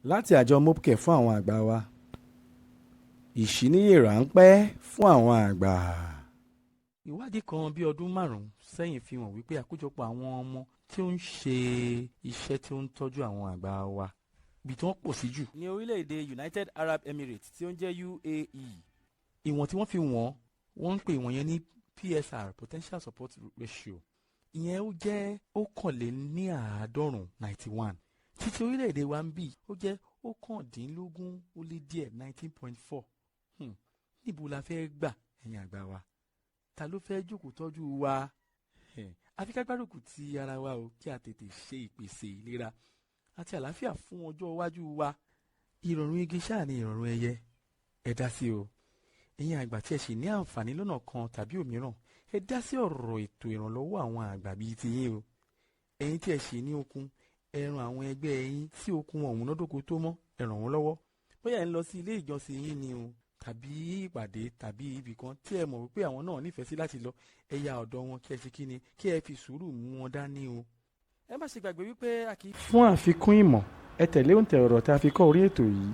Láti àjọ MOPCare fún àwọn àgbà wa, ìṣíníyè ráńpẹ́ fún àwọn àgbà. Ìwádìí kan bí ọdún 5 sẹ́yìn fi hàn wípé àkójọpọ̀ àwọn ọmọ tí ó ń ṣe iṣẹ́ tí ó ń tọ́jú àwọn àgbà wa, ibi tí wọ́n pọ̀ sí jù ní orílẹ̀-èdè United Arab Emirates tí ó ń jẹ́ UAE. Ìwọ̀n tí wọ́n fi wọ́n, wọ́n ń pè ìwọ̀n yẹn ní PSR, potential support ratio. Ìyẹn ó jẹ́ 91, 91. Títí orílẹ̀-èdè wa ń bì, ó jẹ́ 19 ó lé díẹ̀, 19.4. Níbo la fẹ́ gbà, ẹ̀yin àgbà wa? Ta ló fẹ́ jókòó tọ́jú wa? Àfi ká gbárùkù ti ara wa o, kí a tètè ṣe ìpèsè ìlera àti àlàáfíà fún ọjọ́ iwájú wa. Ìrọ̀rùn igi ṣáà ni ìrọ̀rùn ẹyẹ. Ẹ dá sí o. Ẹ̀yin àgbà tí ẹ sì ní àǹfààní lọ́nà kan tàbí òmíràn, ẹ dá sí ọ̀rọ̀ ètò ìrànlọ́wọ́ àwọn àgbà bíi tiyín o. Ẹ̀yin tí ẹ sì ní okun, ẹ ran àwọn ẹgbẹ́ yín tí okun ọ̀hún lọ́dọ̀kọ tó mọ́, ẹ ràn wọ́n lọ́wọ́. Bóyá ẹ ń lọ sí ilé ìjọsìn yín ni o, tàbí ìpàdé, tàbí ibì kan tí ẹ mọ̀ wípé àwọn náà nífẹ̀ẹ́ sí láti lọ, ẹ ya ọ̀dọ̀ wọn, kí ẹ ṣe kí ni, kí ẹ fi sùúrù mú wọn dání o. Ẹ má ṣe gbàgbé wípé a kì í. Fún àfikún ìmọ̀, ẹ tẹ̀lé òǹtẹ̀ ọ̀rọ̀ tí a fi kọ́ orí ètò yìí.